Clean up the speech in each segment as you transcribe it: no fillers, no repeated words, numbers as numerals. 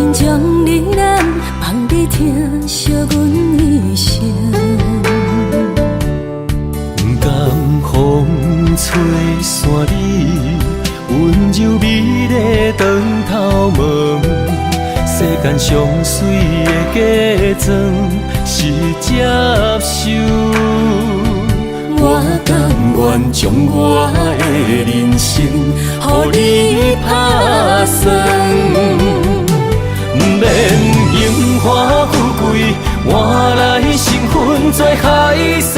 輕將呢喃，放你聽，惜阮一生。不甘風吹散你，溫柔美麗當頭毛。世間上媠的假裝是接受。我甘願將我的人生予你拍算，毋免榮華富貴，換來身份做海誓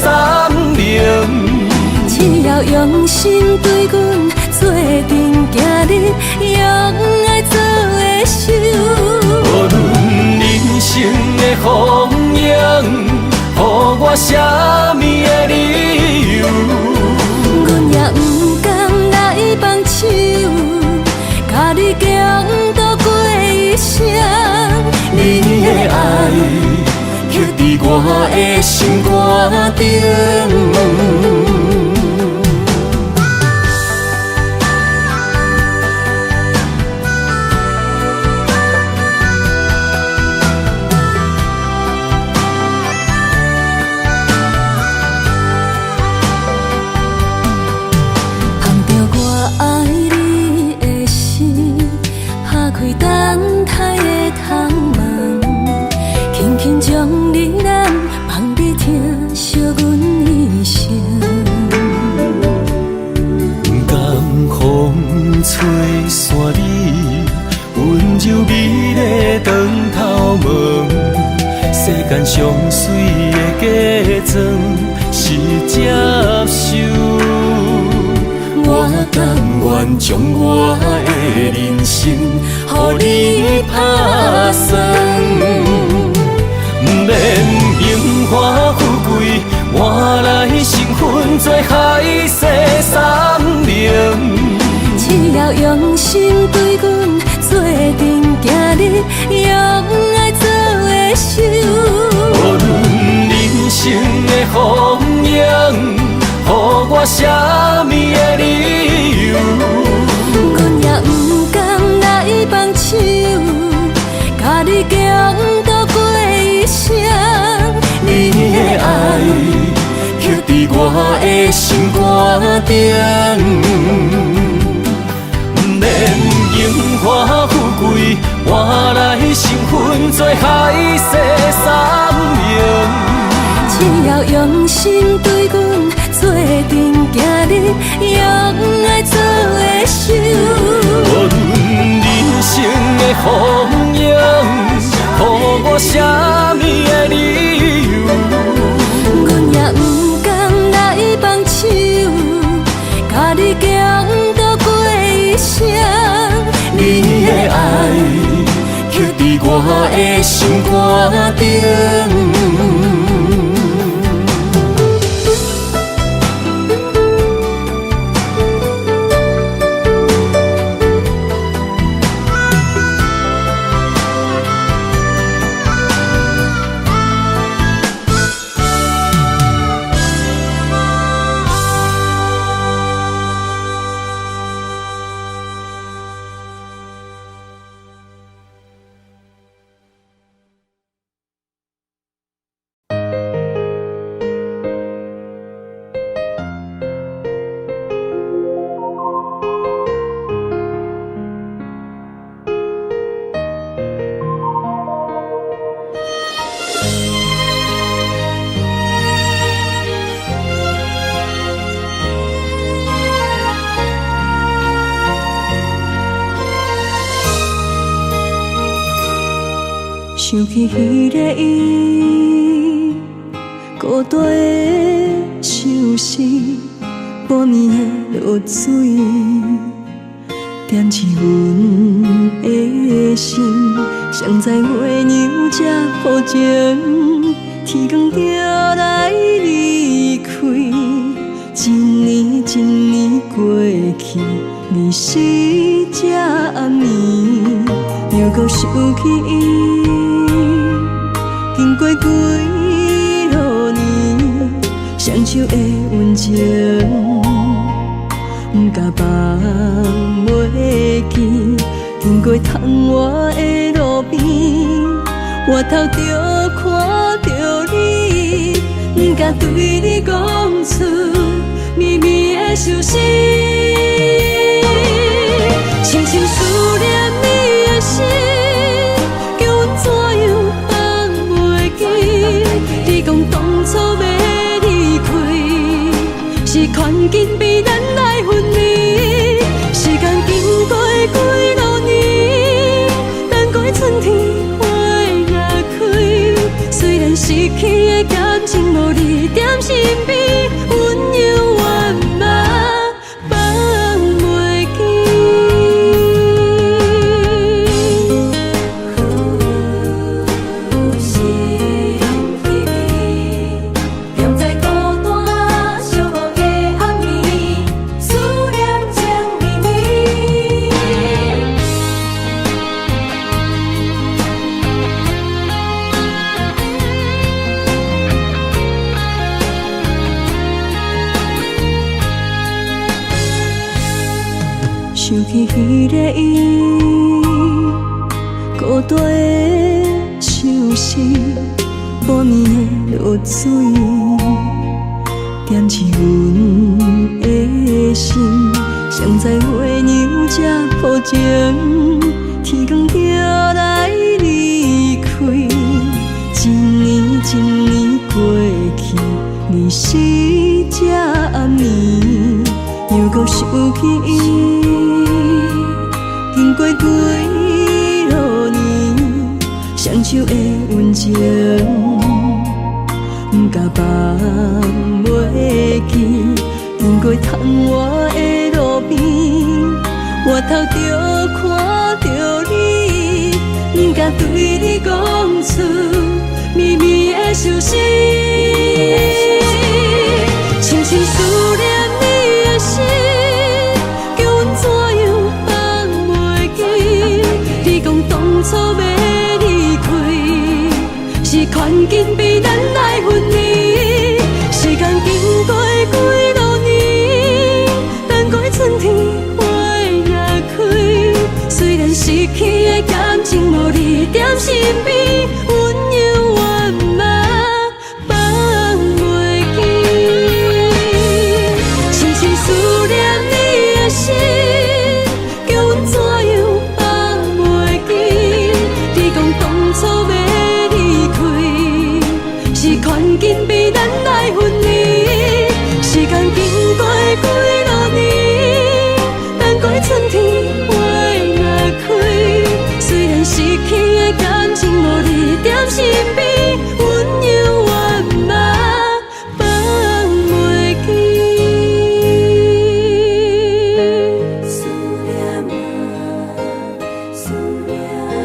山盟。只要用心對阮做陣行日，用愛做的守。無論人生的風景，予我啥物的理由，阮也毋甘來放手，共你共度過一生。你的愛刻佇我的心肝頂。捧著我愛你的心，拍開等待的窗門，輕輕將呢喃放你聽，惜阮一生。不甘風吹散你，溫柔美麗當頭毛。世間上媠的假裝是接受。我甘願將我的人生予你拍算，毋免榮華富貴，換來身份做海誓山盟。只要用心對阮做陣行日，用愛做的守。無論人生的風景，予我啥物的理由，阮也毋甘來放手，共你共度過一生。你的愛刻佇我的心肝頂，毋免榮華富貴，換來身份做海誓山盟。只要用心對阮做陣行日，用愛做的守。無論人生的風景，予我啥物的理由，阮也毋甘來放手，共你共度過一生。你的愛刻佇我的心肝頂。想起彼个伊，孤單的相思，半暝的露水，點醒阮的心。誰知月娘這薄情，天光就來離開，一年一年過去，日時這暗暝，又閣想起伊。經過幾落年，雙手的溫情，毋敢放袂記。經過窗外的路邊，回頭就看著你，毋敢對你講出秘密的相思。深深思念你的心，叫阮怎樣放袂記？你講當初欲離開，是環境逼咱來分離。時間經過幾落年，等過春天花若開，雖然失去的感情無你踮身邊，阮猶原嘛放袂記。心稀微，踮在孤單寂寞的暗暝，思念情綿綿。想起彼个伊，孤單的相思，半暝的露水，點起阮的心。誰知月娘這薄情，天光就來離開。一年一年過去，二時這暗暝，猶閣想起伊。經過幾落年，雙手的溫情，毋敢放袂記。經過窗外的路邊，回頭就看著你，毋敢對你講出秘密的相思。深深思念你的心，叫阮怎樣放袂記？你講當初欲離開，是環境逼咱來分離。時間經過幾落年，等過春天花若開，雖然失去的感情無你踮身邊，阮猶原嘛放袂記。深深思念你的心，叫阮怎樣放袂記？你講當初欲離開，是環境逼咱來分離。時間經過幾落年，等過春天花若開，雖然失去的感情無你踮身邊，阮猶原嘛放袂記。思念啊，思念啊。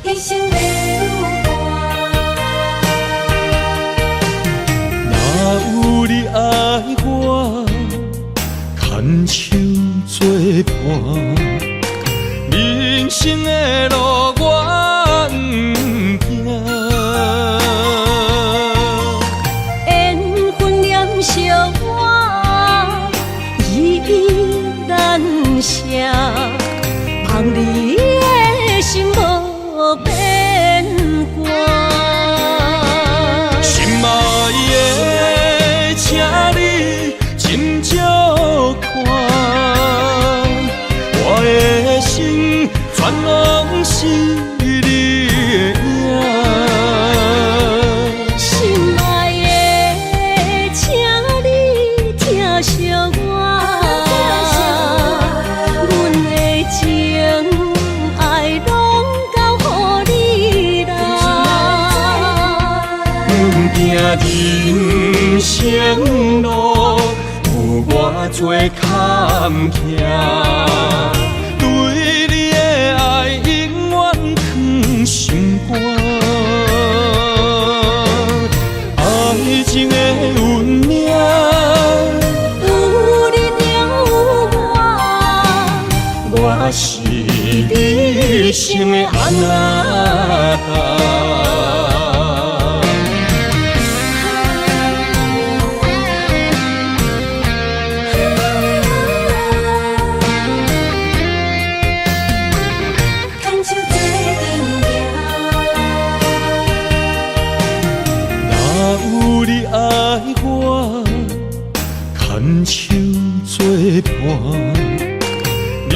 一生的旅伴。若有你愛我，牽手作伴，人生的路我毋驚。緣分念相我，依依難捨，望你的心無變卦。心愛的，請你斟酌看，我的心全攏是你的影。心愛的，請你疼惜我，阮的情人生路有偌濟坎坷，對你的愛永遠囥心肝。愛情的運命，有你就有我，我是你一生的阿那達。牽手做陣行。若有你愛我，牽手做伴，人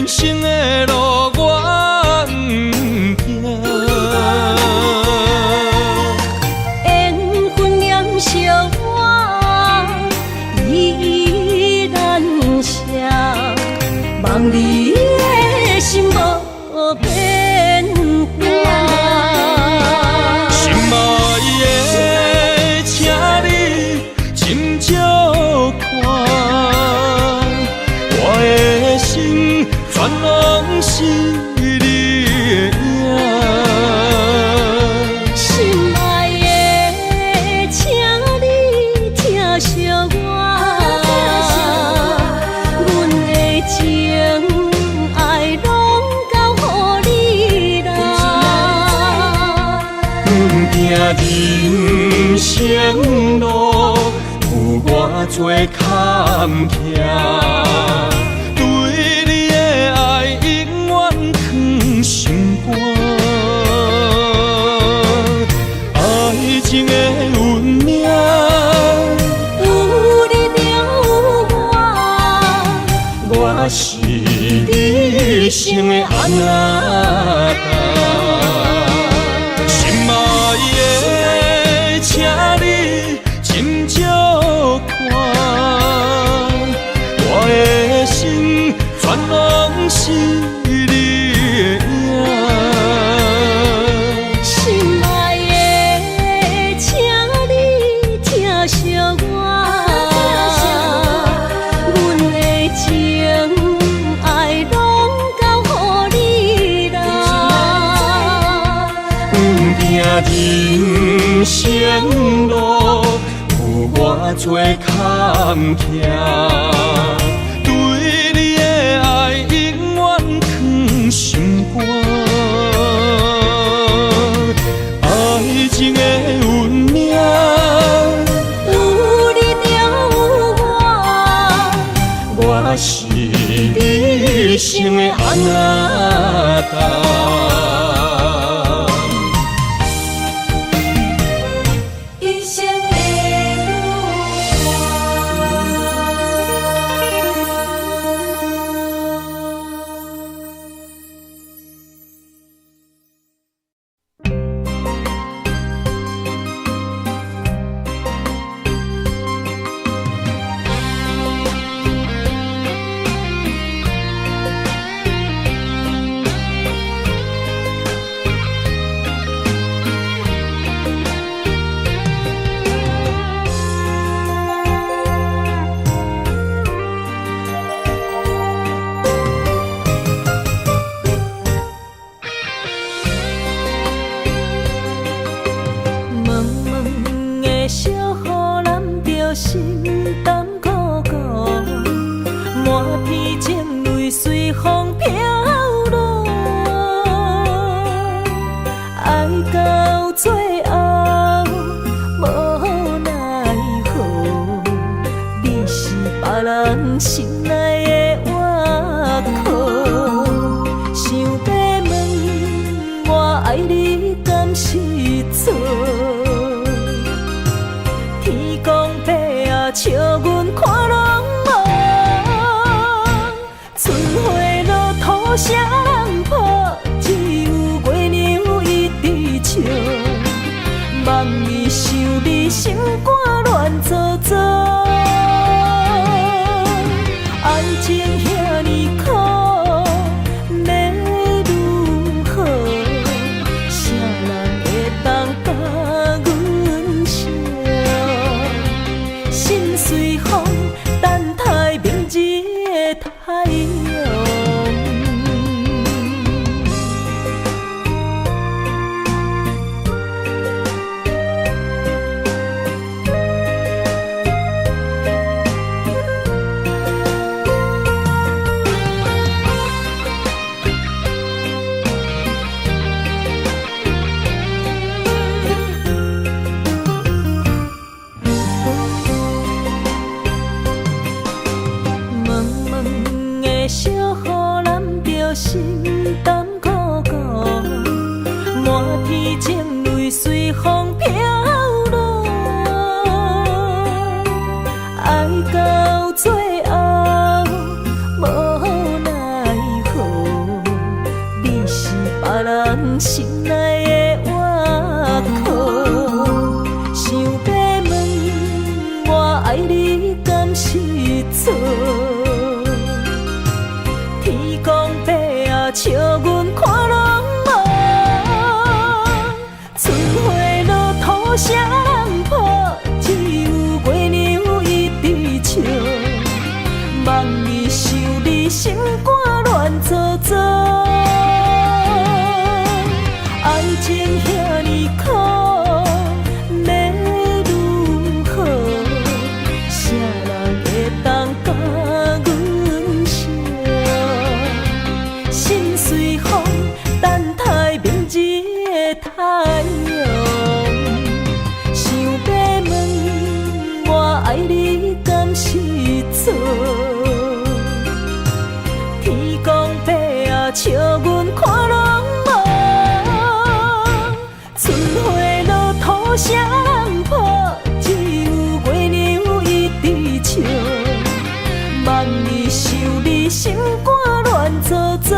生的路我毋驚。緣分念相我，依依難捨，望你的心無變卦。心愛的，請你斟酌看，我的心全攏是你的影。心愛的，請你疼惜我，阮的情愛攏交予你啦。毋驚人生路有偌濟坎坷，對你的愛永遠囥心肝。愛情的運命，有你就有我，我是你一生的阿那達。心愛的，請你斟酌看，我的心全攏是你的影。心愛的，請你疼惜我，阮的情愛攏交予你啦。毋驚人生路有偌濟坎坷，對你的愛永遠囥心肝。愛情的運命，有你就有我，我是你一生的阿那達。一生的女伴。蒙蒙的小雨淋著心胆鼓鼓，满天情泪隨風飄落。愛到最後無奈何，你是別人心內的倚靠。想欲問我愛你敢是錯？天公伯啊，笑阮看攏無，春花落土誰人抱？只有月娘一直笑。望伊想你心肝亂糟糟，愛情遐爾苦，欲如何？誰人會當甲別人心內的倚靠。想欲問我愛你敢是錯？天公伯啊，笑阮看攏無。春花落土誰人抱？只有月娘一直笑。望你想你心肝亂糟糟。愛情遐爾苦，欲如何？誰人會當共阮惜？心隨風，等待明日的太陽。想欲問我愛你敢是錯？天公伯啊，笑阮看攏無。春花落土誰人抱？只有月娘一直笑。望你想你心肝亂糟糟。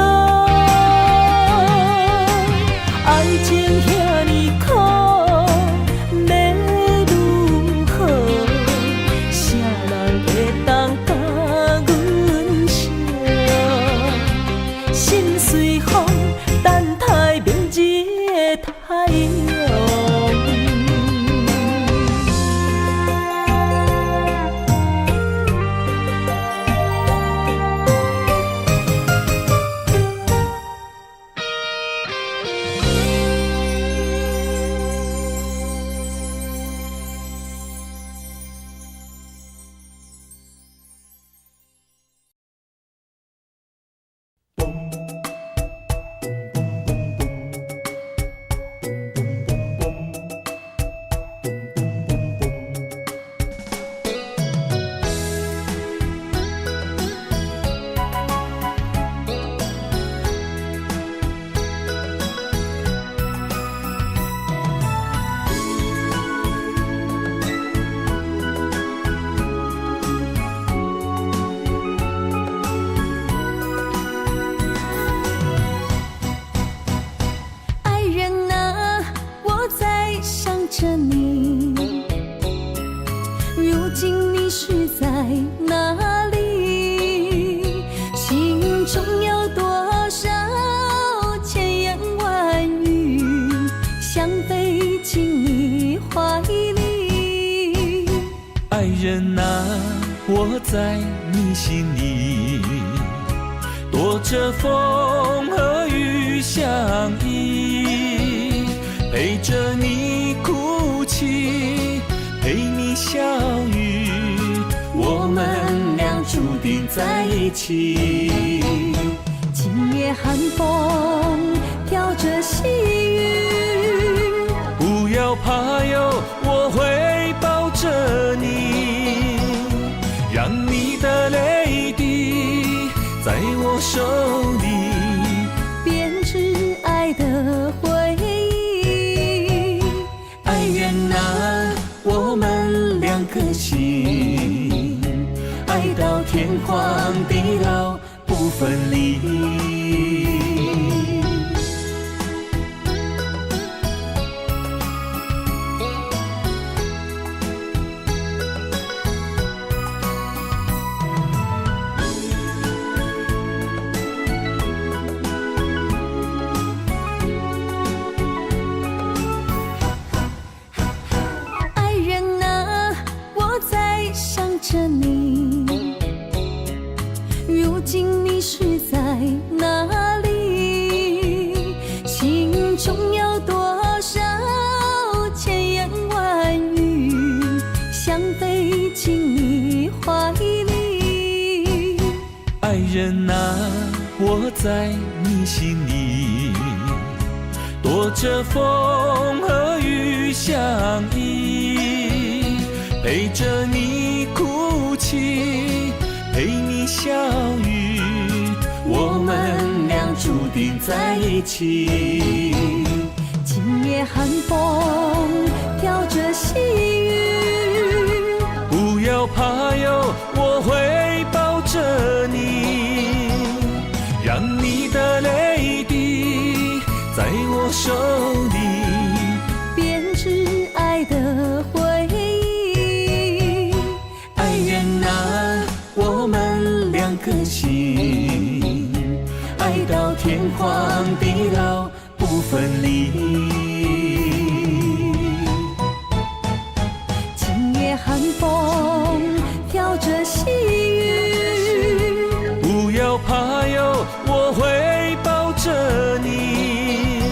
愛情遐爾苦，欲如何？誰人會當共阮惜？心隨風，等待明日的太陽。愛人啊，我在想著你，如今你是在哪裡？心中有多少千言萬語，想飛進你懷裡。愛人啊，我在你心裡，躲著風和雨相依，陪著你哭泣，陪你笑語，我們倆注定在一起。今夜寒風飄著細雨，不要怕喲，我會抱著你，讓你的淚滴在我手裡，編織愛的回憶。愛人啊，我們兩顆心，愛到天荒地老不分離。愛人啊，我在想著你，如今你是在哪裡？心中有多少千言萬語，想飛進你懷裡。愛人啊，我在你心裡，躲著風和雨相依，陪著你哭泣，陪你笑語，我們倆注定在一起。今夜寒風飄著細雨，不要怕喲，我會抱著你，讓你的淚滴不分離。今夜寒風飄著細雨，不要怕喲，我會抱著你，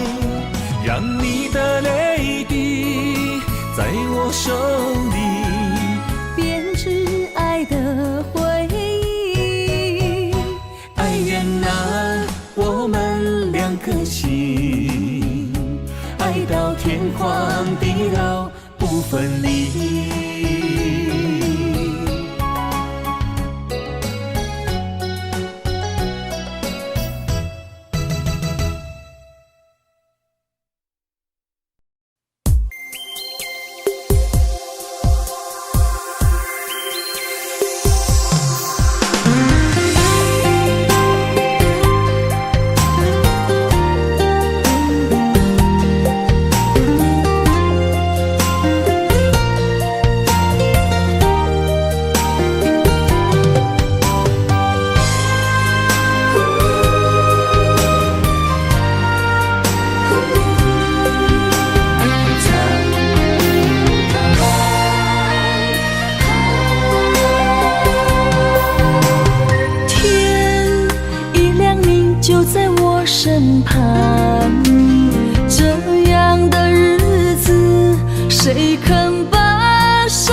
讓你的淚滴在我手裡，編織愛的回憶。愛人啊，我們兩顆心，愛到天荒地老不分離。就在我身旁，這樣的日子，誰肯把手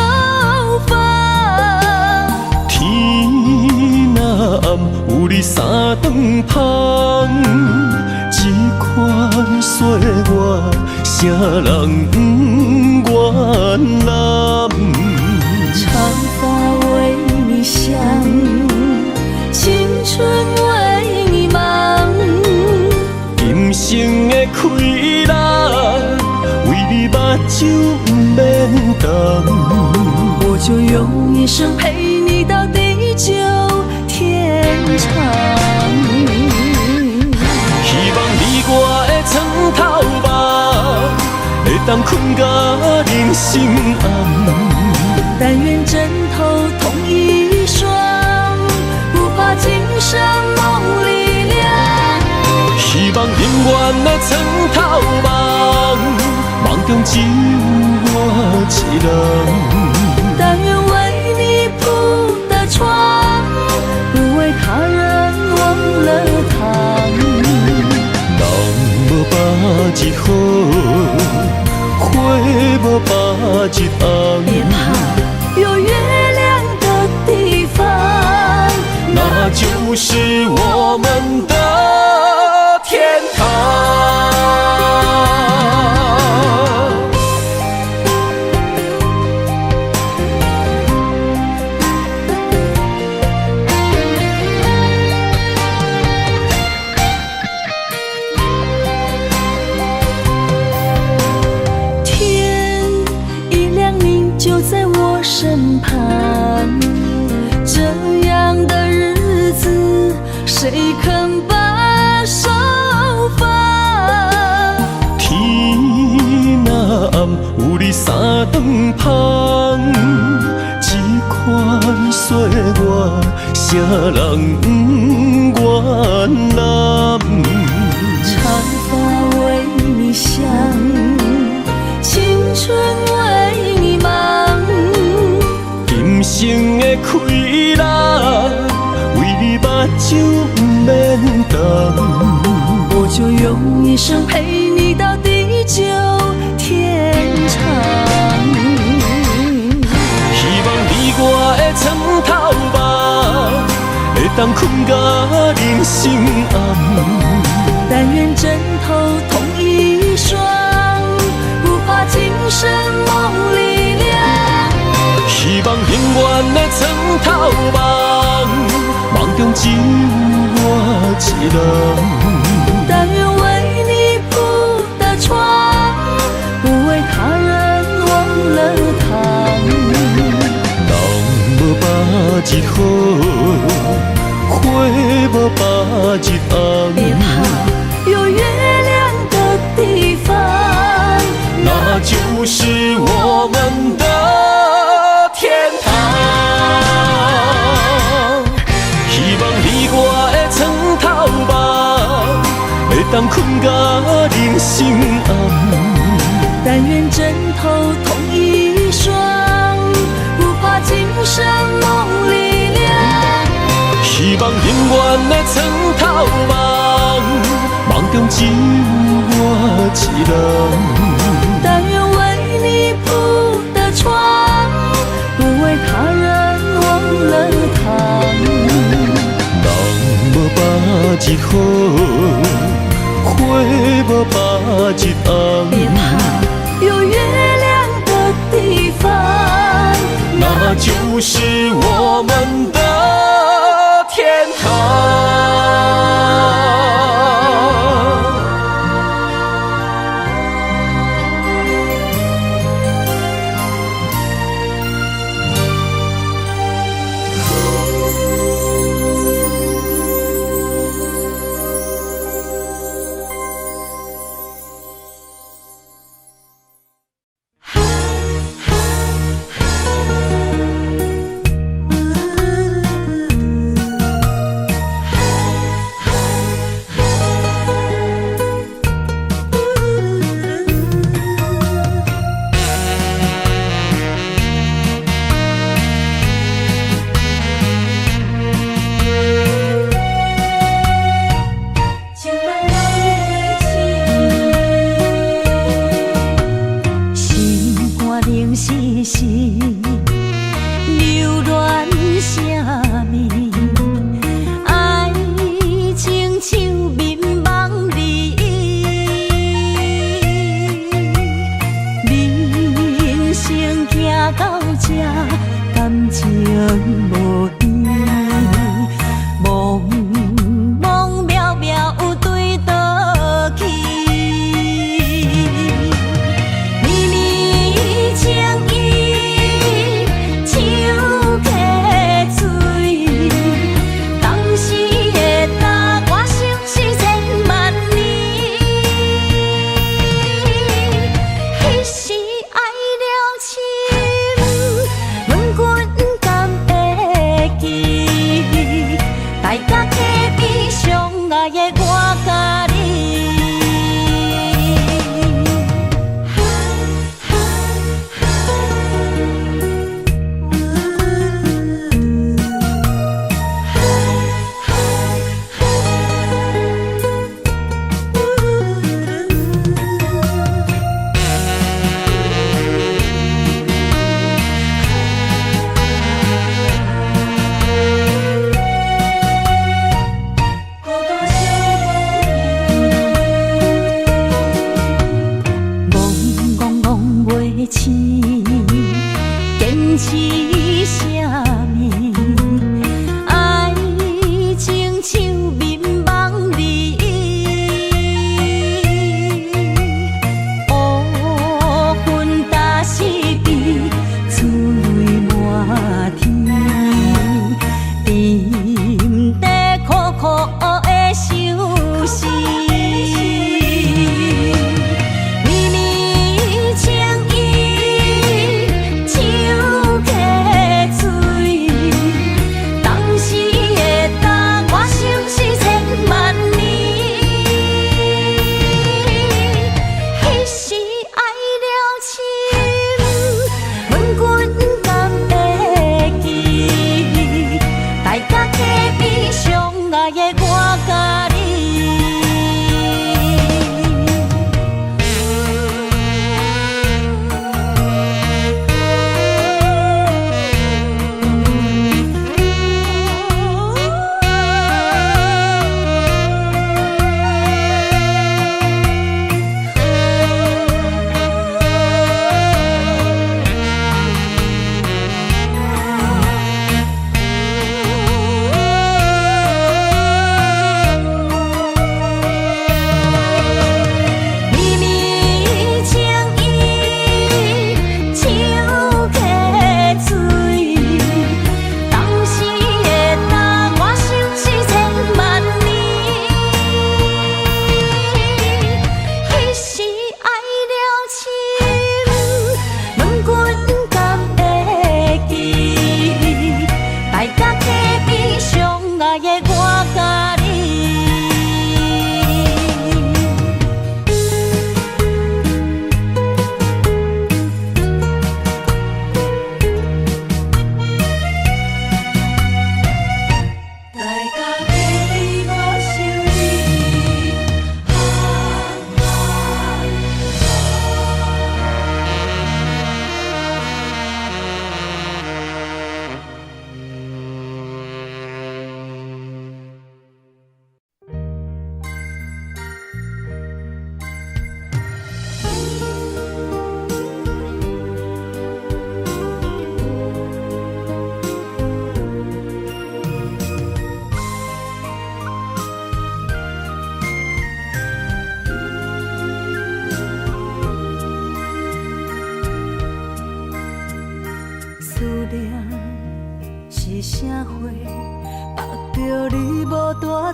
放？天若暗，有你三頓芳，這款歲月，啥人不願攬？長髮為你想，青春為你忙，今生的氣力，為你目睭毋免瞪。我就用一生陪你到地久天長。希望你我的床頭夢，會當睏甲人生暗。但願枕頭同一雙，不怕今生夢裡涼。希望永遠的床頭夢，夢中只有我一人。但願為你鋪的床，不為他人忘了躺。人無百日好，花無百日紅。別怕，有月亮的地方，那就是我們的天堂。天一亮，你就在我身旁。這樣的日子，誰肯把手放？天若暗，有你三頓芳，這款歲月，啥人不願攬？長髮為你想，青春為你忙。今生的氣力，為你目睭毋免瞪。我就用一生陪你到地久天長。希望你我的床頭夢，會當睏甲人生暗。但願枕頭同一雙，不怕今生夢裡涼。希望永遠的床頭夢，夢中只有我一人。但願為你鋪的床，不為他人忘了躺。人無百日好，花無百日紅。別怕，有月亮的地方，那就是我們的天堂。希望你我的床頭夢，會當睏甲人心暗。但願枕頭同一雙，不怕今生夢裡涼。希望永遠的床頭夢，夢中只有我一人。但願為你鋪的床，不為他人忘了躺。人無百日好，花無百日紅。別怕，有月亮的地方，那就是我們的天堂。心肝冷絲絲，留戀啥物？愛情像眠夢裡，人生行到這，感情無甜，茫茫渺渺對倒去。綿綿情意像溪水，當時的答我相思千萬年。彼時愛了深，問君敢會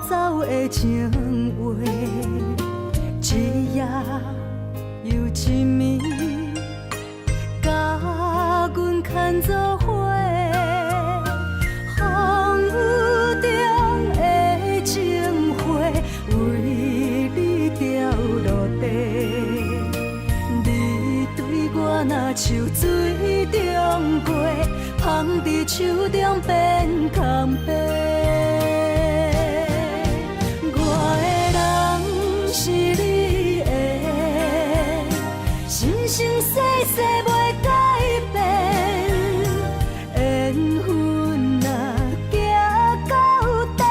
走的情話，一夜又一暝，共阮牽做伙。風雨中的情花，為你掉落地。你對我若像水中月，捧佇手中變空白。我的人是你的，生生世世袂改變。緣分若行到底，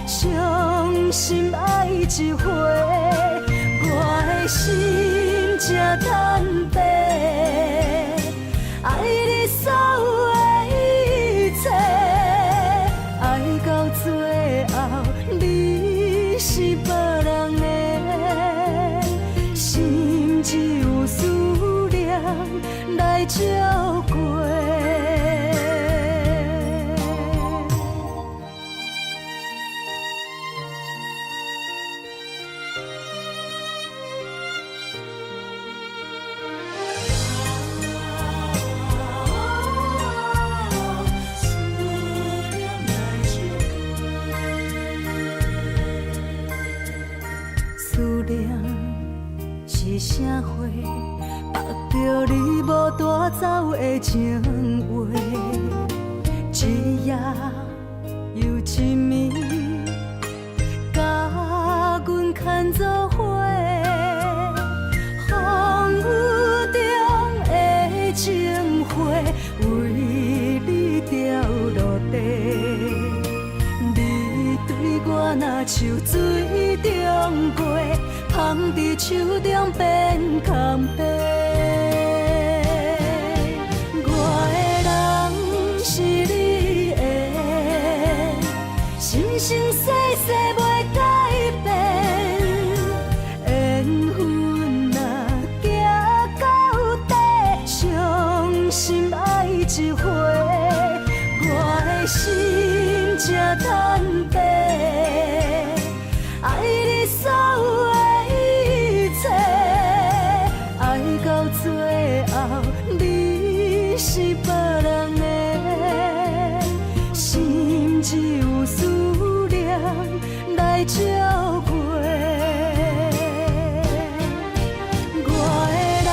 傷心愛一回，我的心這坦白，愛你所有的一切，愛到最後你是別人的，心只有思念來照過。思念是啥花？縛著你無帶走的情話，一夜又一暝，共阮牽做伙。風雨中的情花，為你掉落地。你對我若像水中月，捧佇手中變空白。我的人是你的，生生世世袂改變。緣分若行到底，傷心愛一回，我的心這坦白，愛你所有的一切，愛到最後你是別人的，心只有思念來照過。我的人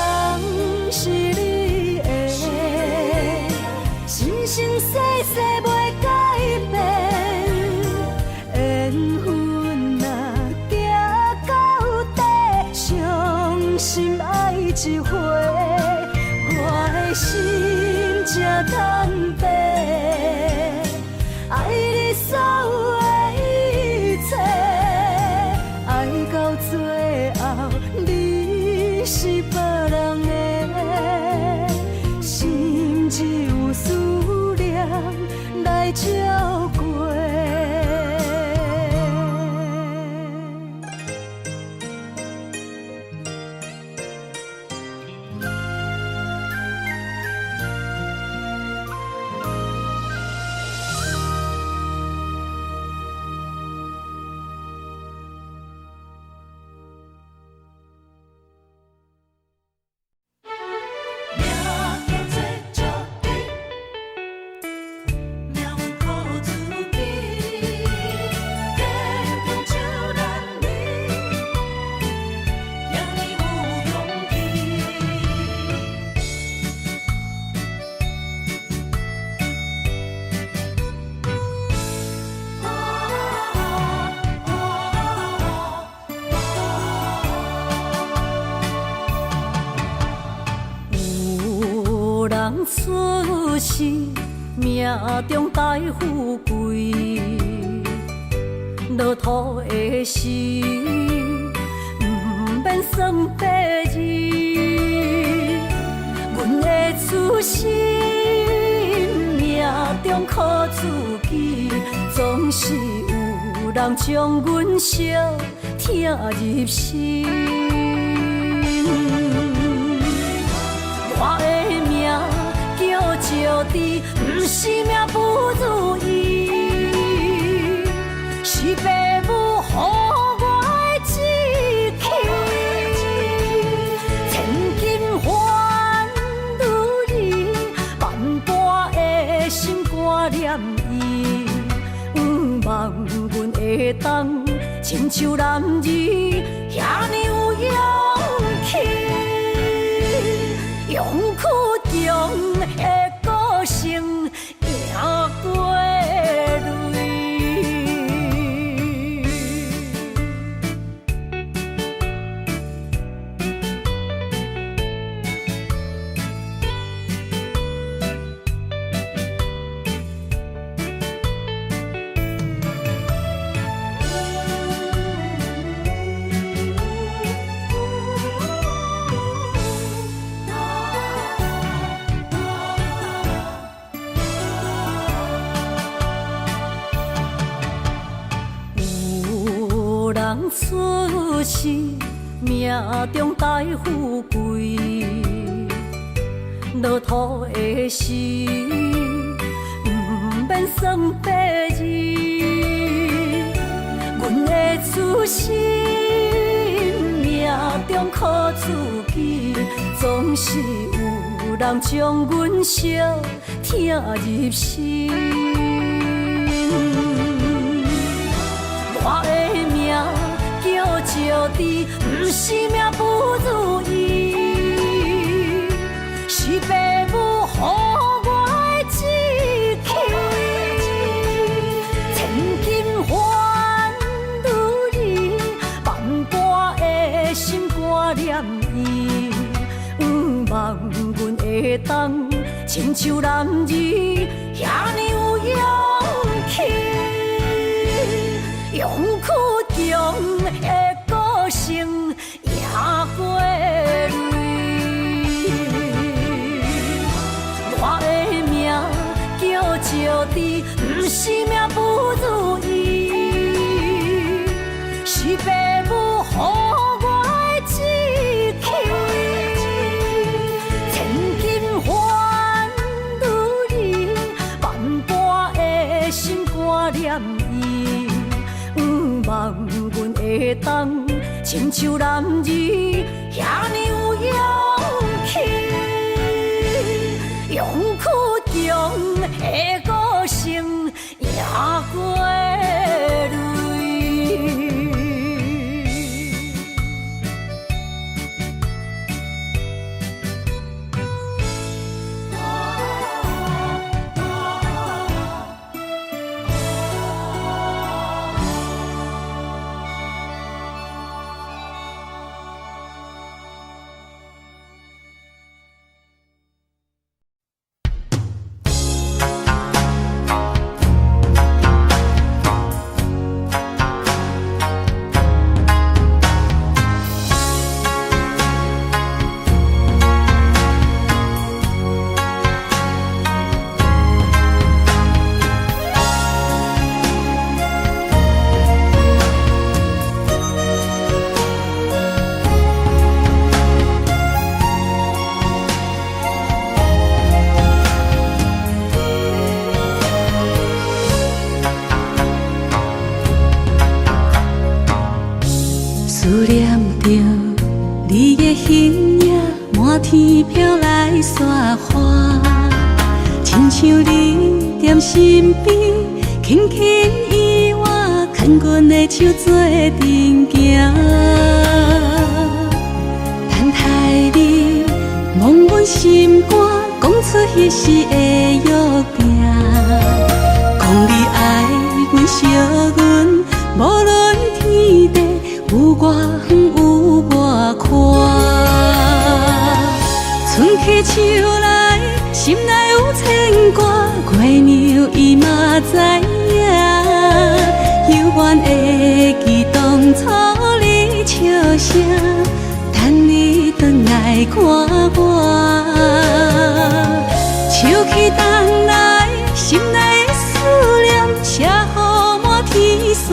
是你的，生生世世袂改變。緣分若行到底，傷心愛一回，我的心這坦白，愛你所有的一切，愛到最後你是別人的，心只有思念來照過。有人出世，命中帶富貴，落土的時，毋免算八字。阮的出身，命中靠自己，總是有人將阮相疼入心。我的名叫石智，毋是命不如意，是爸母予親像男兒遐爾有勇氣，勇氣強的個性贏過淚。有人出世命中帶富貴，落土的時毋免算八字。阮的出身命中苦自己，總是有人將阮惜疼入心。我的命叫石智，毋是命不如意，是爸母予我的志氣。千金還女兒，萬般的心肝念伊，毋望阮會當親像男兒遐爾有勇氣。勇氣強的個性贏過淚。我的命叫石智，毋是命不如意，是爸母予我的志氣。千金還女兒，萬般的心肝念伊。毋望阮會當親像男兒遐爾有勇氣，勇氣強的個性贏過淚。思念著你的形影，滿天飄來雪花，親像你踮身邊，輕輕伊我，牽阮的手做陣行。等待你摸阮心肝，講出彼時的約定，講你愛阮惜阮，無論天地有偌遠有偌寬。春去秋來，心內有牽掛，月娘伊嘛知影，猶原會記當初你笑聲，等你轉來看我。秋去冬來，心內的思念，寫予滿天雪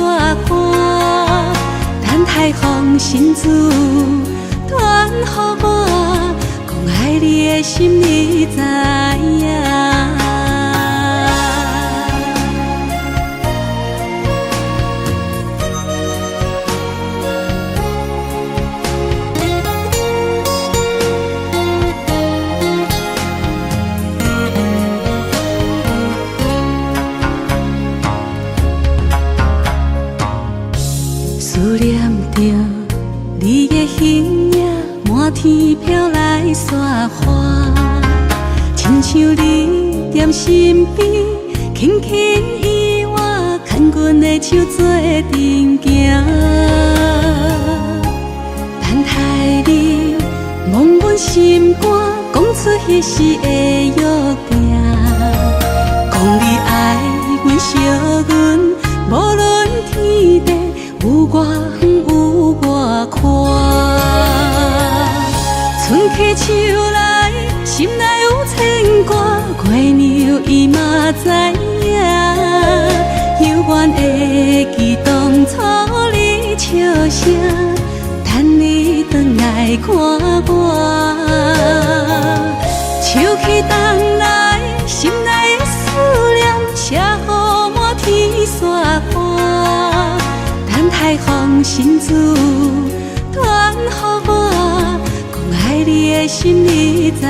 花。等待風信子傳予我，講愛你的心你知影。思天飄來雪花，親像你踮身邊，輕輕伊我牽阮的手做陣行。等待你摸阮心肝，講出彼時的約定，講你愛阮惜阮，無論天地有偌遠有偌寬。春去秋來，心內有牽掛，月娘伊嘛知影，猶原會記當初你笑聲，等你轉來看我。秋去冬來，心內的思念，寫予滿天雪花，等待風信子傳予我，講愛你的心你知影。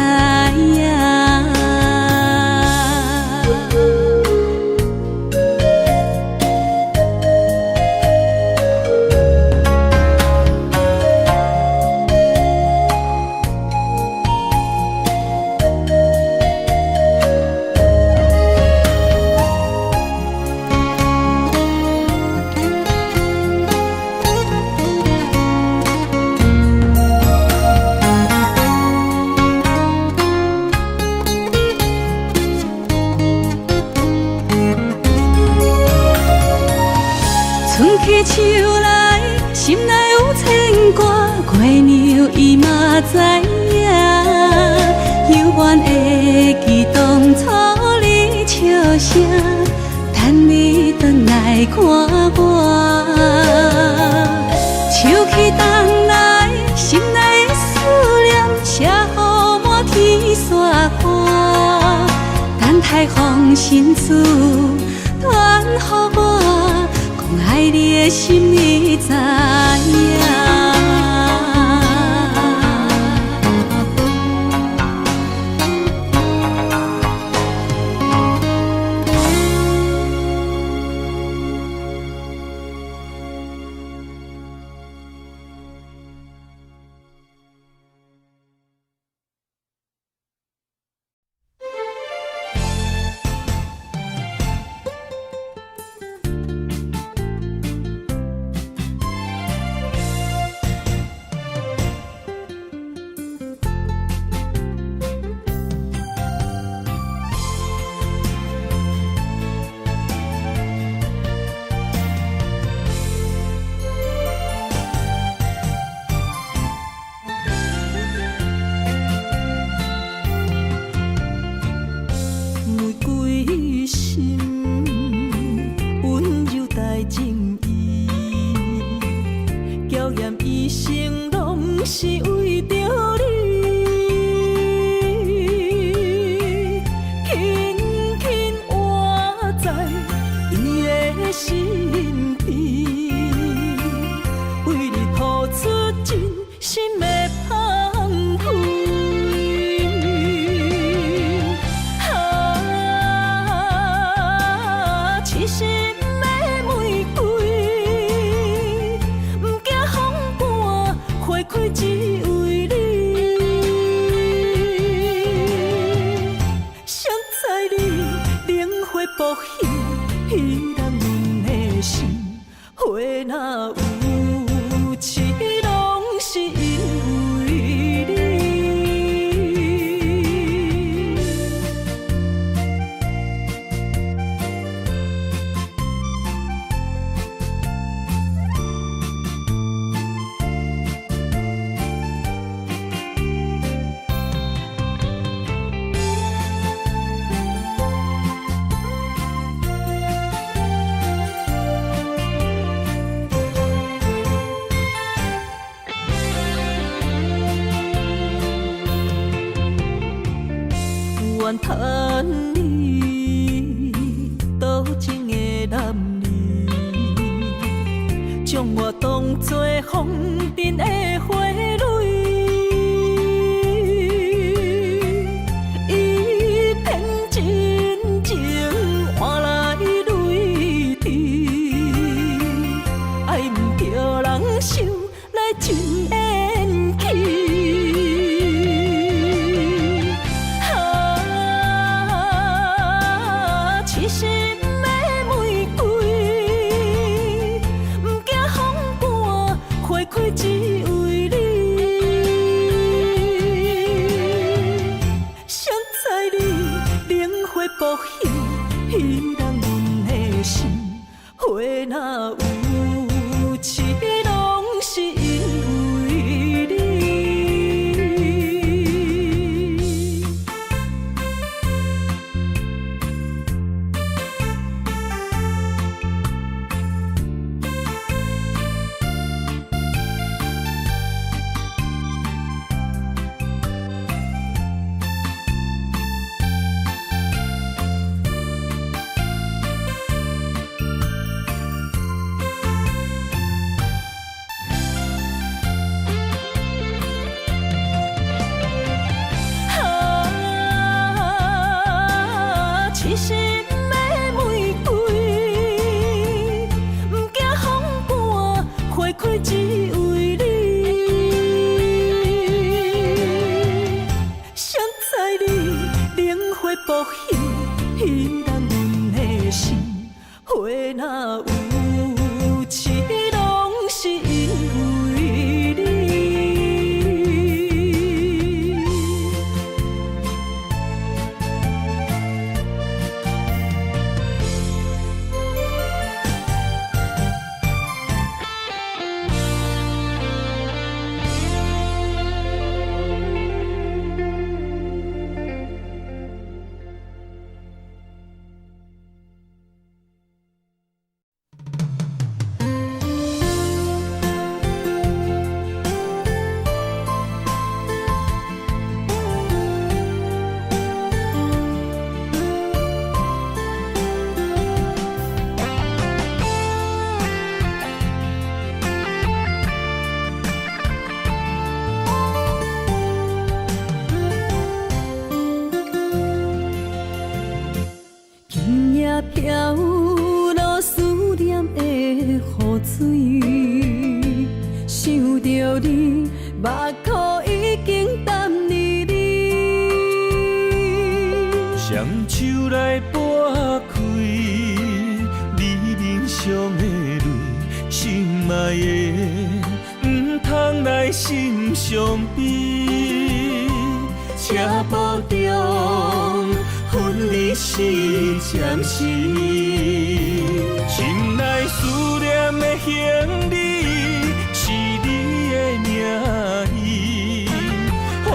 春去秋來，心內有牽掛，月娘伊嘛知影，猶原會記當初你笑聲，等你轉來看我。秋去冬來，心內的思念，寫予滿天雪花，等待風信子傳予我，講愛你的心你知影。玫瑰心，溫柔帶情意，嬌豔一生攏是為著你，輕輕倚在伊的身邊，為你吐出真心的芳菲。啊，痴心的玫瑰，毋驚風寒，花開只為你。誰知你靈花薄彼，彼人阮的心，花若有痴，攏是因為你。怨叹你多情的男兒，將我當作風塵的花蕊，伊騙真情換來淚滴，愛毋著人想來真緣起。目箍已經澹離你。雙手來撥開你面上的淚，心愛的，毋通來心傷悲。車步中分離是暫時，心內思念的行李是你的名字，予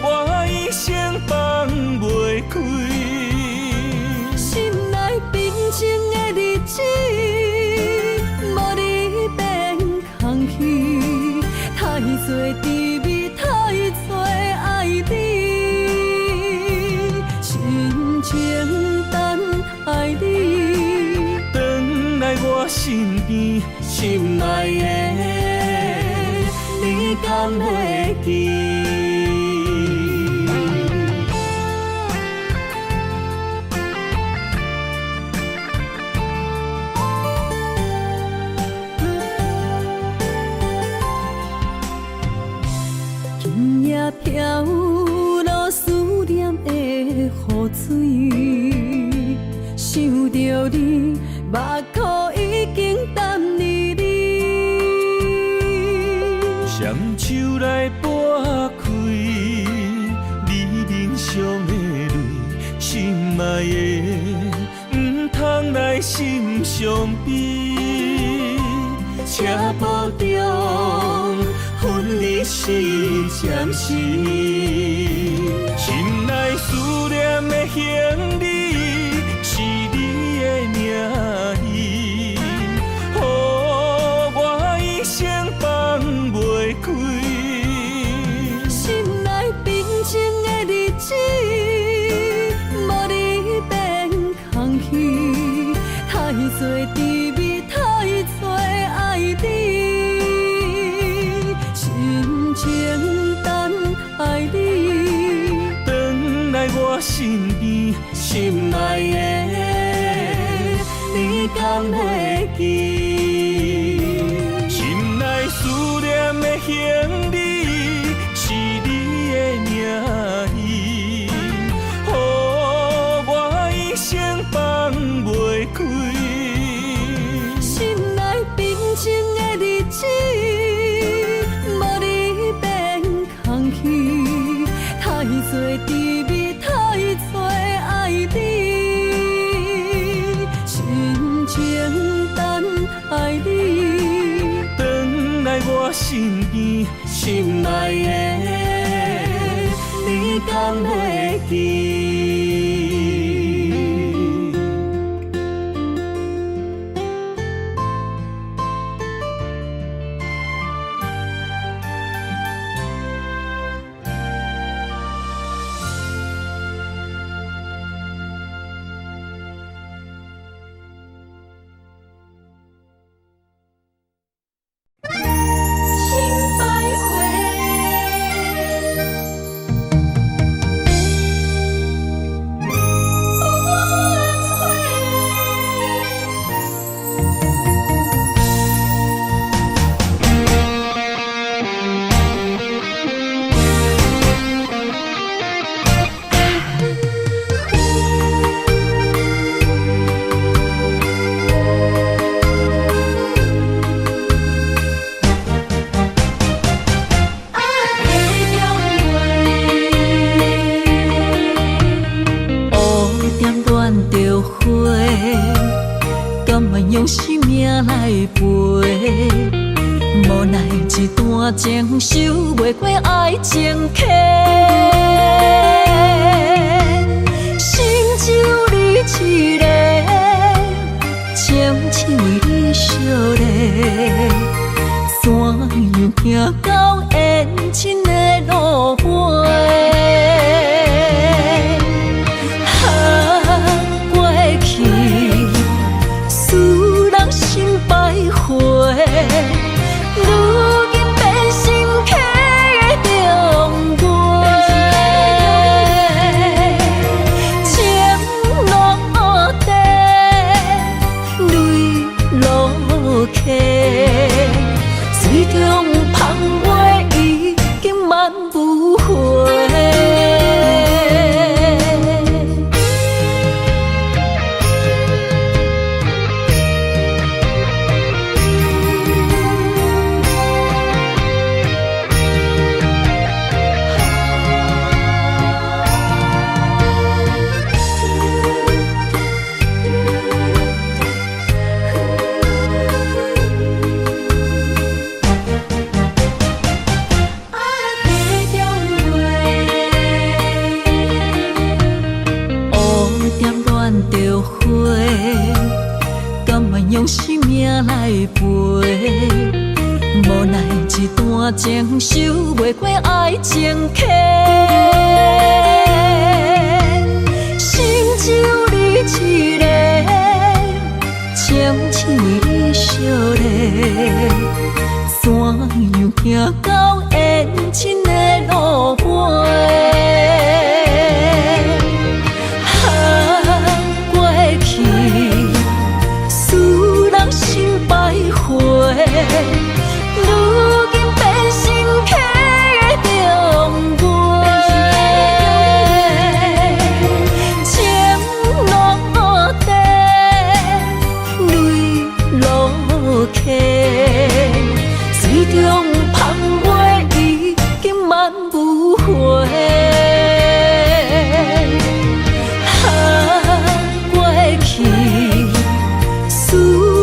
我一生放袂開。心內平靜的日子，無你變空虛，太濟滋味，太濟愛你，深情等待你，轉來我身邊，心愛的，你敢會記？今夜飄落思念的雨水，想著你，目箍已經澹離你。雙手來撥開你面上的淚，心愛的，毋通來心傷悲。車步中分離是暫時，心內思念的行李是你的名字，予我一生放袂開。心內平靜的日子，無你變空虛，太濟滋味，太濟愛你，深情等待你，轉來我身邊，心愛的，你敢會記？心內思念的行李是你的名字，予我一生放袂開。心內平靜的日子，無你變空虛，太濟滋味，太濟愛你，深情等待你，轉來我身邊，心愛的，你敢會記？心徘徊。乌点恋著花，甘愿用生命來陪？無奈一段情收袂過愛情客，心只有你一個，情只為你相連，怎樣行到緣盡的路尾？啊，過去使人心徘徊，如今變成客中月。情落地，淚落溪，水中芳袂命來賠。無奈這段情收袂過愛情客，心只有你一個，深深為你相連，怎樣行到緣盡的路尾？啊，過去使人心徘徊。如今變成客中月，情落地，淚落溪，水中芳月已經挽不回。啊，過去使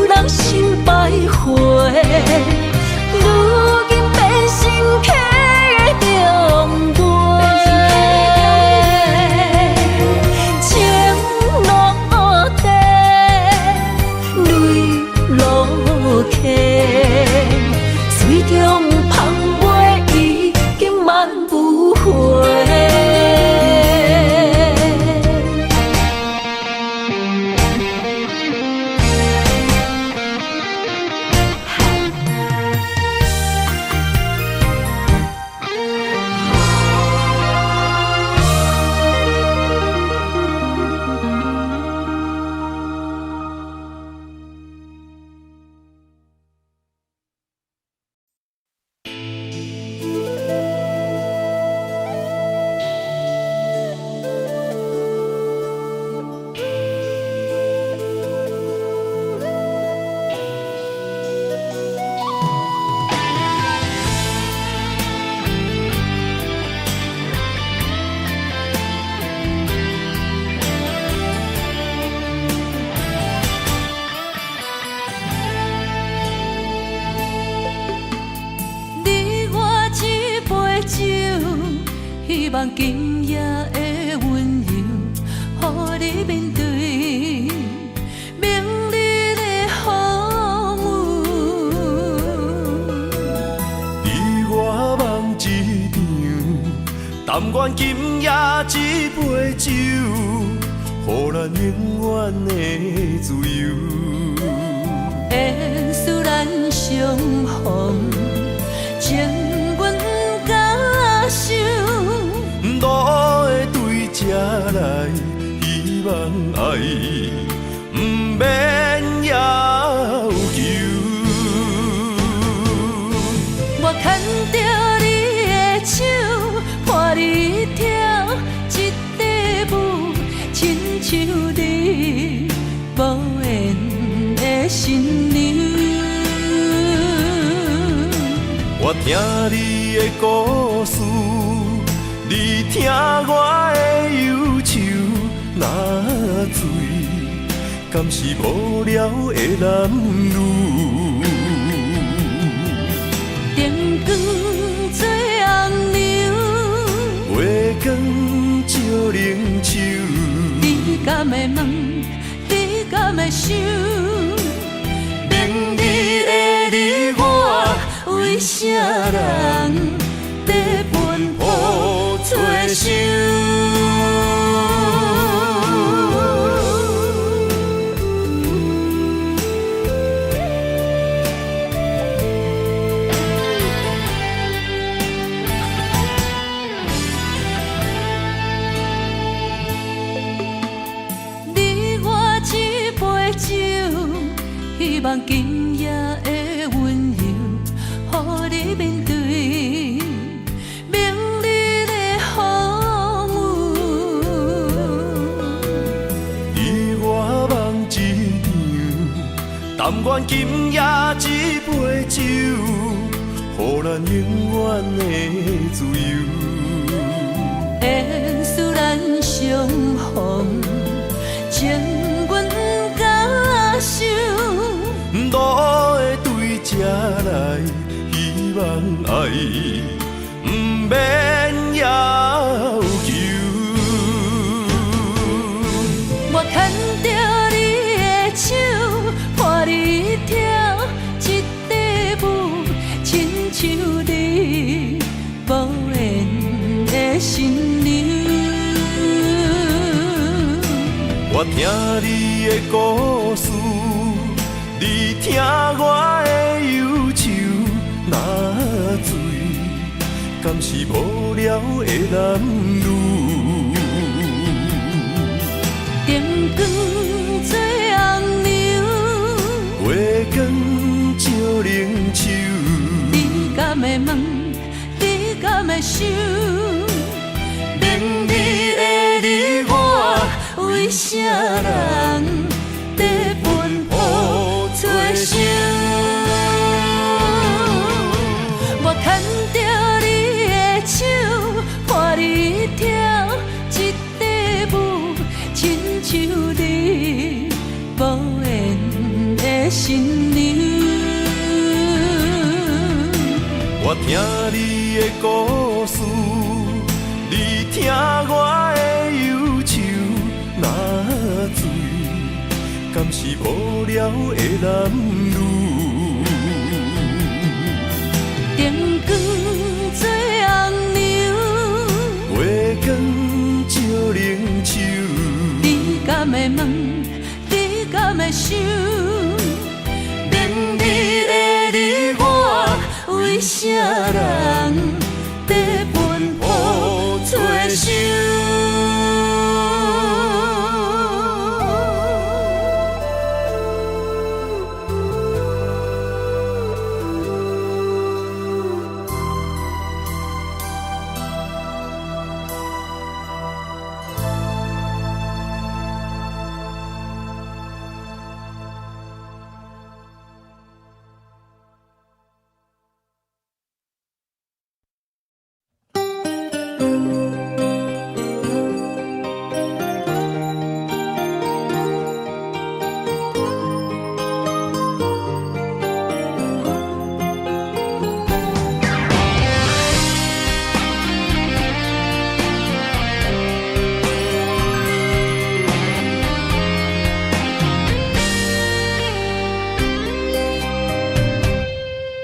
人心徘徊。如今變成客中月，情落地，淚落溪，水中芳月已經挽不回。你我這杯酒，希望今夜的溫柔，予你面對明日的風雨。你我夢一場，但願今夜這杯酒，予咱永遠的自由。緣使咱相逢，情緣甲相，路的對這來，希望愛毋免要求。我牽著你的手，伴你跳這塊舞，親像你無緣的新娘。我聽你的故事，你聽我的憂愁，若醉，敢是無聊的男女？燈光做紅娘，月光照冷手，你敢會問？你敢會想？明日的你我，為啥人在奔波找想？你我這杯酒，希望今夜的溫柔，予你面對明日的風雨。你我夢一場，但願今夜這杯酒，予咱永遠的自由。緣使咱相逢，情緣甲相，路的對這來，希望愛毋免要求。我牽著你的手，伴你跳新娘。我聽你的故事，你聽我的憂愁，若醉，敢是無聊的男女？燈光做紅娘，月光照冷手。你敢會問？你敢會想？免你的你我，為啥人在奔波找相？我牽著你的手，伴你跳一塊舞，親像你無緣的新娘。我聽你的故事，你聽我的憂愁，若醉，敢是無聊的男女？燈光做紅娘，月光照冷手。你敢會問？你敢會想？免你的你我，為啥人在奔波找相？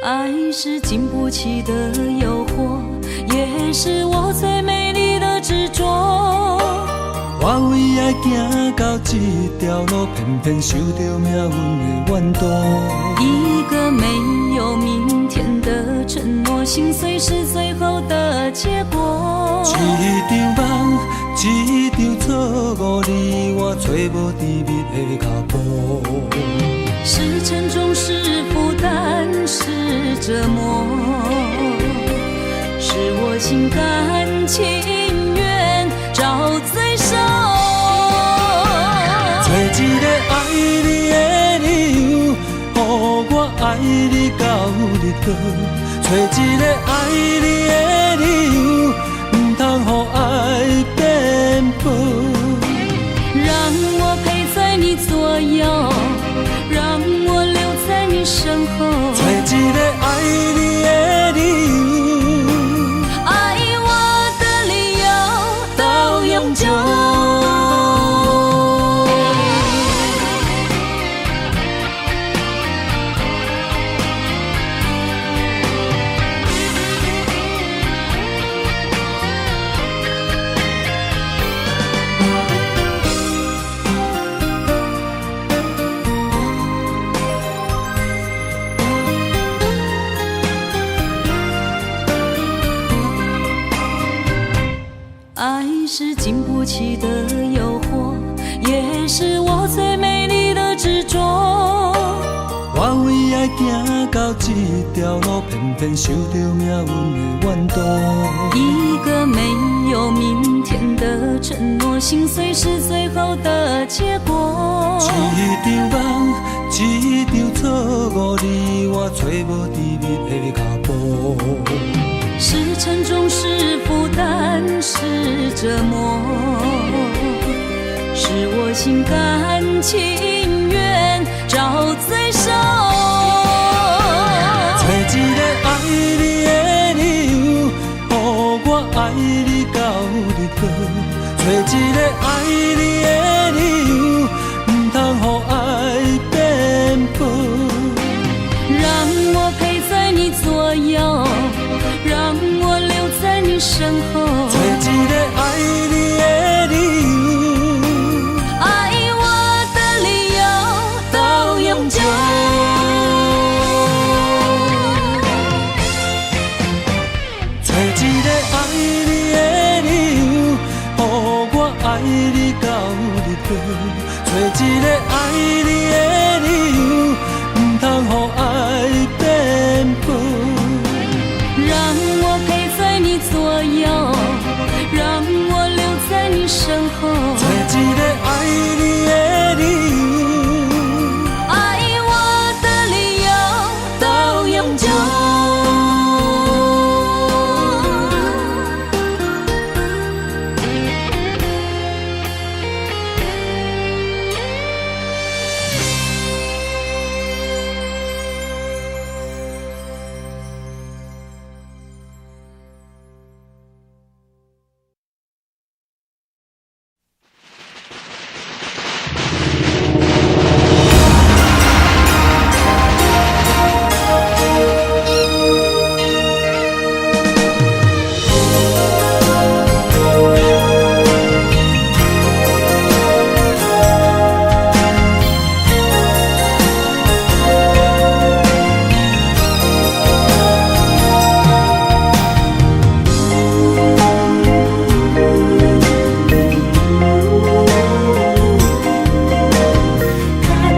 愛是經不起的誘惑，也是我最美麗的執著。我為愛行到這條路，偏偏受著命運的怨毒。一個沒有明天的承諾，心碎是最後的結果。一場夢，一場錯誤，你我揣無甜蜜的腳步。是沉重，是負擔，是折磨，是我心甘情願找罪受。找一個愛你的理由，予我愛你到日落。找一個愛你的理由，毋通予愛變薄。讓我陪在你左右，讓我留在你身後。找一個愛你的理由，愛我的理由到永久。愛是經不起的誘惑，也是我最美麗的執著。我為愛行到這條路，偏偏受著命運的怨毒。一個沒有明天的承諾，心碎是最後的結果。一場夢，一場錯誤，你我揣無甜蜜的腳步。是沉重，是負擔，是折磨，是我心甘情願找罪受。找一個愛你的理由，予我愛你到日落。找一個愛你的理由，毋通予愛變薄。讓我陪在你左右，讓我留在你身後。找一底，找一个愛你的理由，毋通予愛變薄。讓我陪在你左右，讓我留在你身後。找一個愛你的理由，愛我的理由到永久。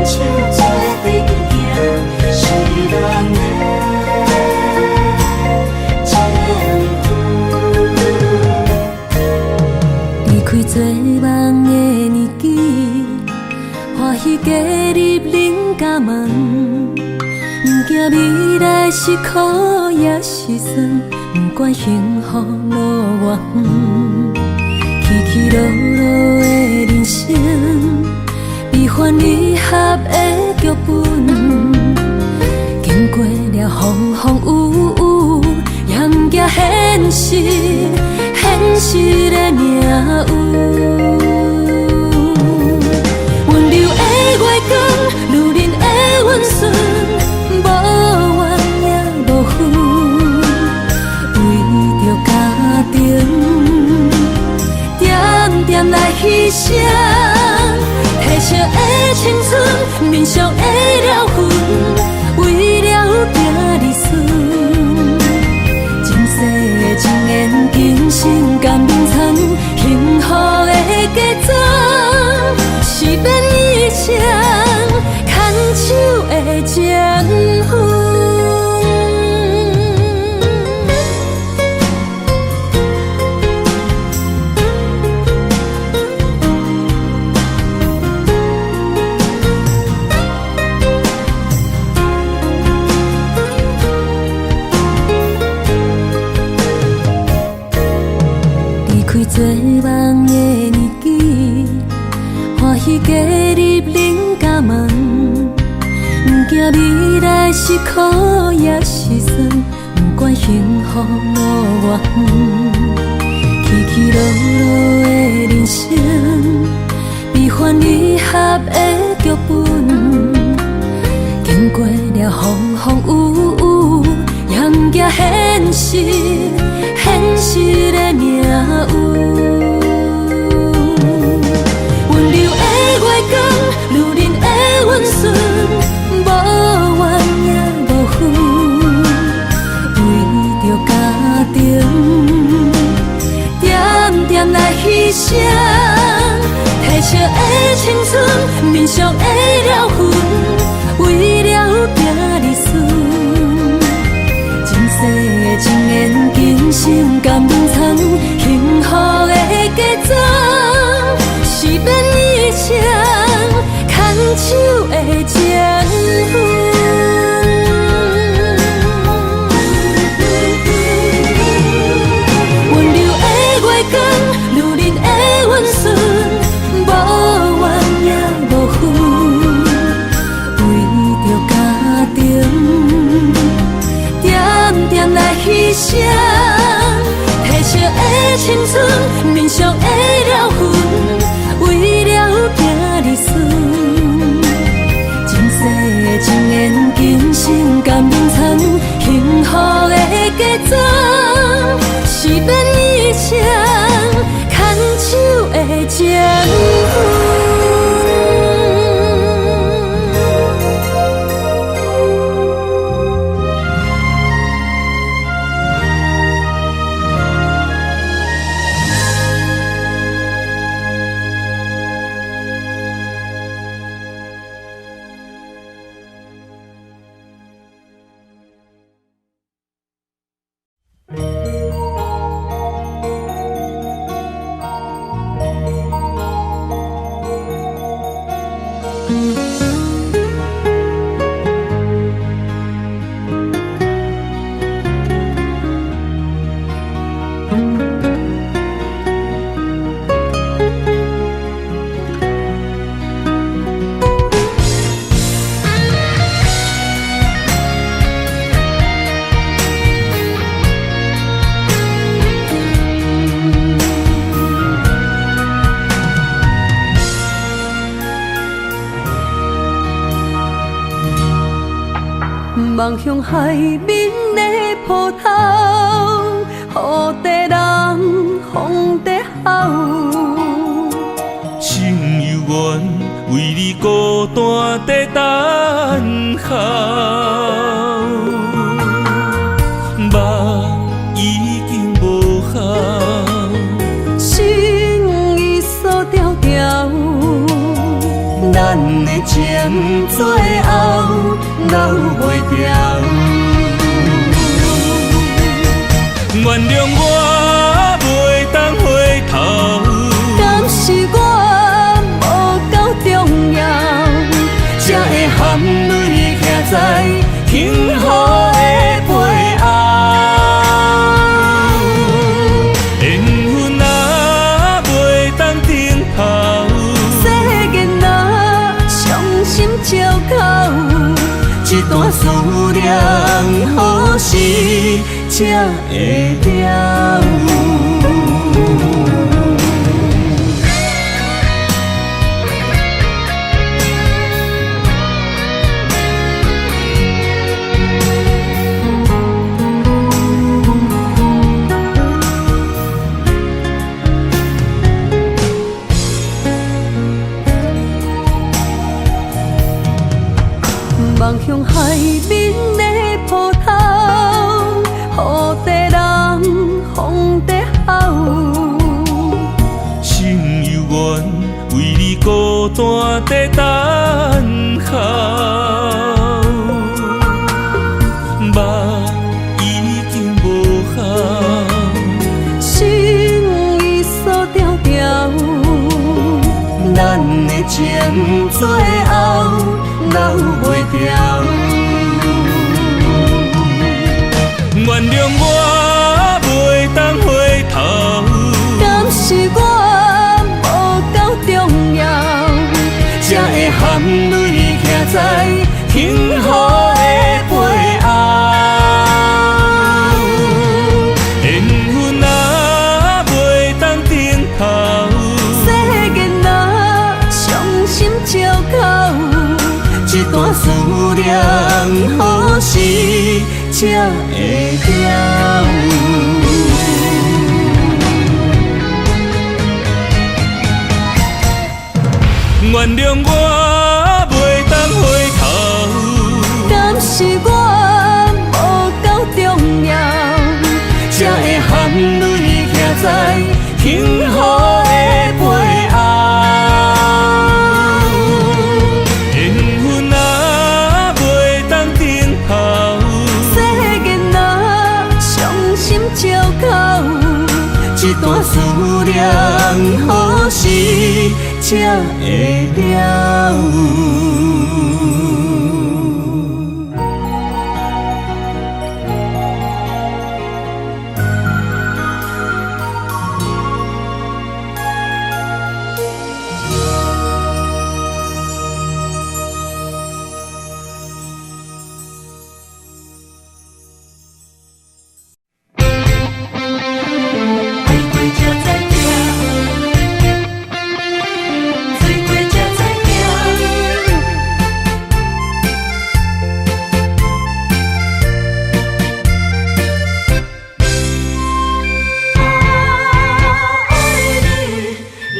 牽手做陣行，是咱的前途。離開做夢的年紀，歡喜加入恁家門，毋驚未來是苦抑是酸，毋管幸福路偌遠，起起落落的人生，悲歡離合的劇本，經過了風風雨雨，也毋驚現實，現實的命運。溫柔的月光，女人的溫順，無怨也無恨，為著家庭，點點來犧牲。褪色的青春，面上的療痕，為了囝兒孫。前世的情緣，今生甘眠藏，幸福的嫁妝，是變一生牽手的情分。離開做夢的年紀，歡喜加入恁家門，毋驚未來是苦抑是酸，毋管幸福路偌遠，起起落落的人生，悲歡離合的劇本，經過了風風雨雨，也毋驚現實，現實的命運。溫柔的月光，女人的溫順，無怨也無恨，為著家庭，點點來犧牲。褪色的青春，面上的療痕，為了囝兒孫。前世的情緣，今生甘眠藏，幸福的嫁妝，是變一生牽手的情分。溫柔的月光，女人的溫順，無怨也無恨，為著家庭，點點來犧牲。褪色的青春，面上的療痕，為了囝兒孫。前世的情緣，今生甘眠藏，幸福的嫁妝，是變一生牽手的情分。望向海面的波涛，雨在人，风在吼。心犹原为你孤单在等候，梦已经无效，心已锁牢牢，咱的情最后留袂牢。原谅我袂当回头，敢是我无够重要，才会含泪徛在幸福的背后。缘分啊，袂当顶头，世间啊，伤心借口，这段思念何时才会了？望向海面的波涛，雨在人，风在吼。心犹原为你孤单在等候，梦已经无效，心已锁牢牢，咱的情最后留袂牢。原谅我袂当回头，敢是我无够重要，才会含泪徛在幸福的背后。缘分啊，袂当顶头，世间啊，伤心借口，这段思念何时才会了？原谅我袂当回头，敢是我无够重要，才会含泪徛在幸福的背后。缘分啊，袂当顶头，世间啊，伤心借口，这段思念何时才会了？爱过才知疼，醉过才知疼。爱你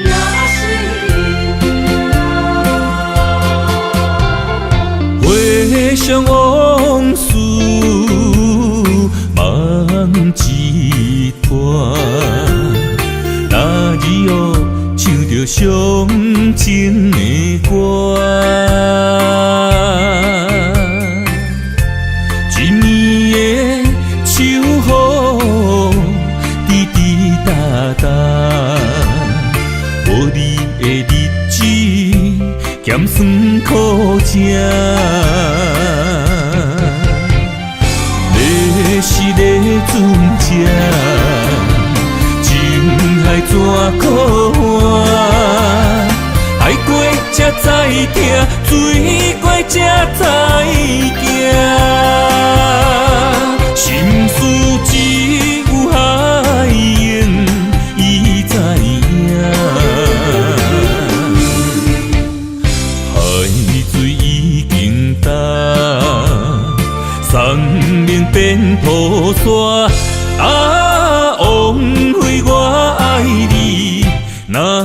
若是回想往事，梦一团。那日哦，唱著伤情的歌，一暝的秋雨，滴滴答答，无你的日子，咸酸苦食。你是咧船只，情海怎可换？爱过才知疼，醉过才知惊。心事只有海涌伊知影。海水已经干，三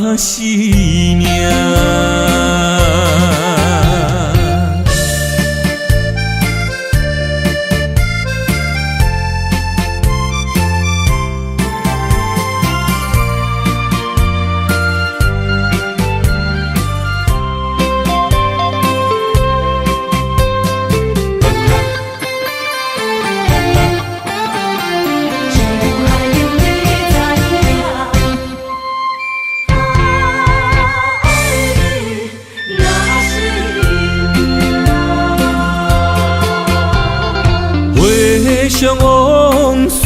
若是命。回想往事，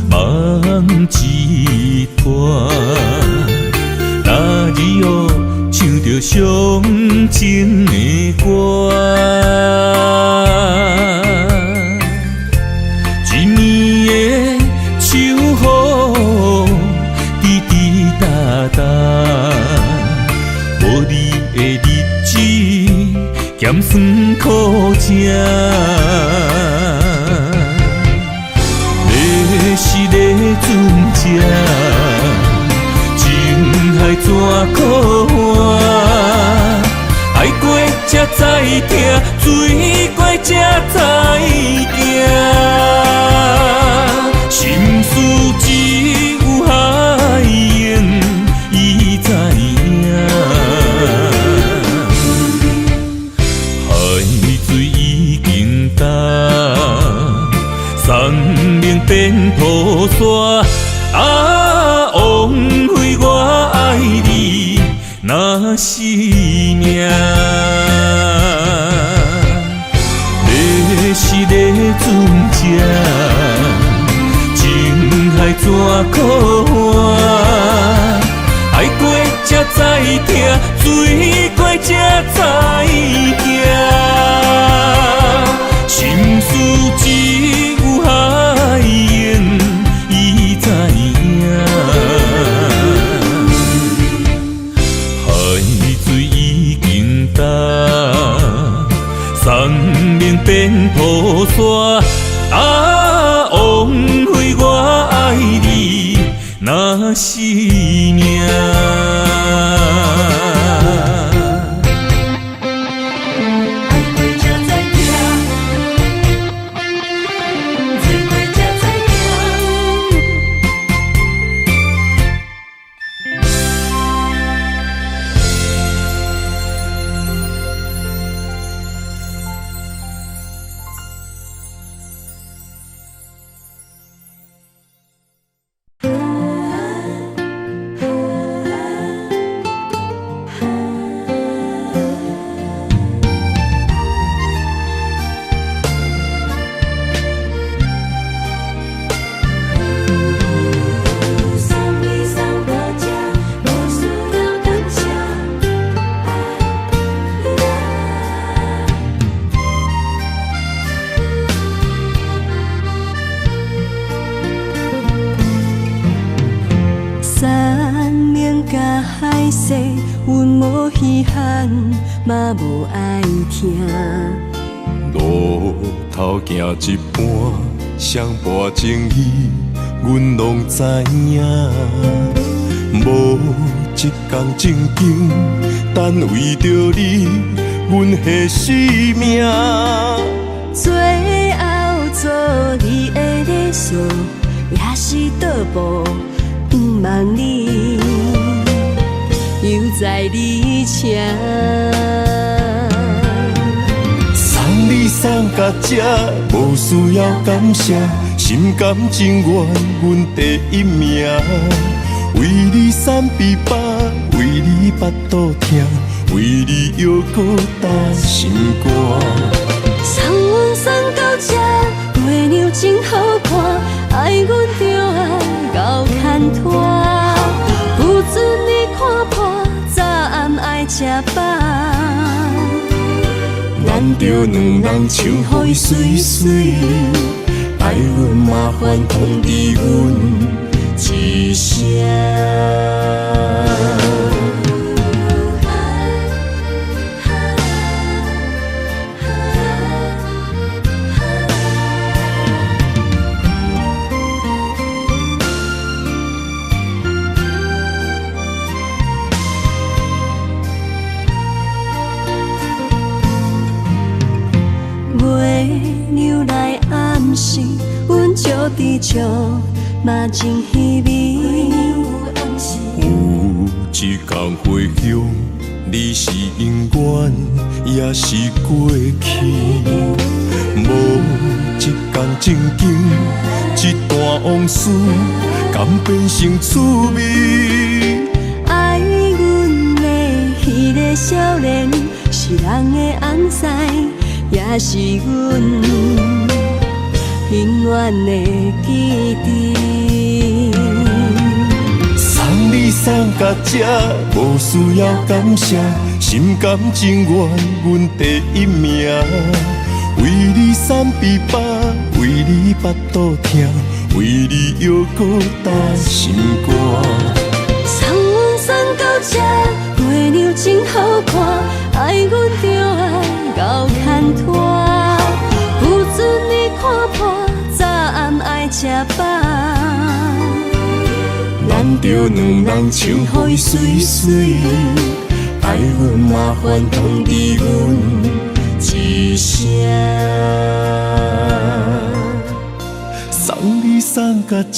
梦一团。那日哦，唱著伤情的歌，一暝的秋雨，滴滴答答，无你的日子，咸酸苦食。是咧船只，情海怎苦换？爱过才知疼，水过才知行。心事只有海鹰伊知影。海水已经干。山岭变土沙，啊，枉费我爱你若是命。迷失的船只，情海怎苦换？爱过才知疼，水过才知行。心事只有海鹰伊知影，海水已经干，山岭变土沙，啊，枉费我爱你若是命。嘛无爱听。路头行一半，相伴情义，阮拢知影。无一工正经，但为著你，阮下死命。最后做你的礼数，也是倒步，毋茫你。犹在你请，送你送到这，无需要感谢，心甘情愿，阮第一名。为你送琵琶，为你腹肚疼，为你犹阁担心肝。送阮送到这，月娘真好看，爱阮就爱到牵拖，不准你看破，早暗爱食饱。难著两人唱予伊媠媠，爱阮麻烦通知阮一声。知足嘛真稀微。有一工回想，你是永远，也是过去。無一工正經，這段往事，敢變成趣味？愛阮的彼个少年，是人的翁婿，也是阮永遠的基地。送你送到這，無需要感謝，心甘情願，阮第一名。為你送琵琶，為你腹肚疼，為你猶閣擔心肝。送阮送到這，月娘真好看，愛阮就愛𠢕牽拖，不准你看破，早暗愛食飽。難著兩人唱予伊媠媠，愛阮麻煩通知阮一聲。送你送到這，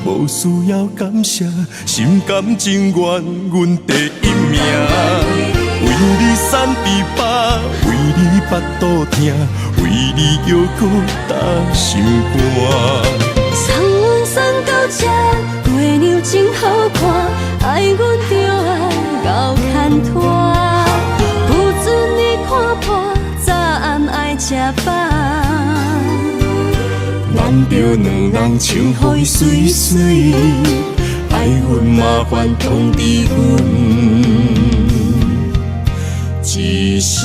無需要感謝，心甘情願，阮第一名。為你送琵琶，為你腹肚疼，為你猶閣擔心肝。送阮送到這，月娘真好看，愛阮就愛𠢕牽拖，不准你看破，早暗愛食飽。難著兩人唱予伊媠媠，愛阮麻煩通知阮一聲。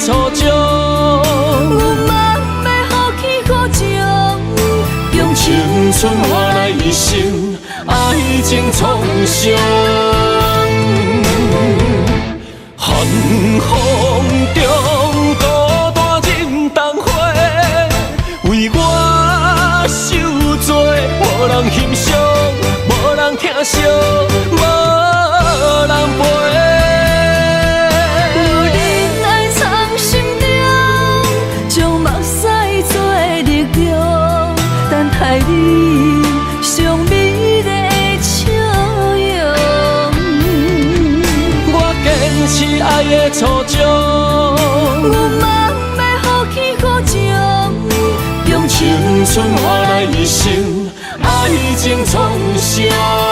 初衷。阮梦欲予起予情，用青春换來一生愛情創傷。寒風中孤單忍冬花，為我受罪，無人欣賞，無人疼惜，無人陪。留忍愛藏心中，將目屎做力量，等待你上美麗的笑容。我堅持愛的初衷，阮夢欲予起予情，用青春換來一生愛情創傷。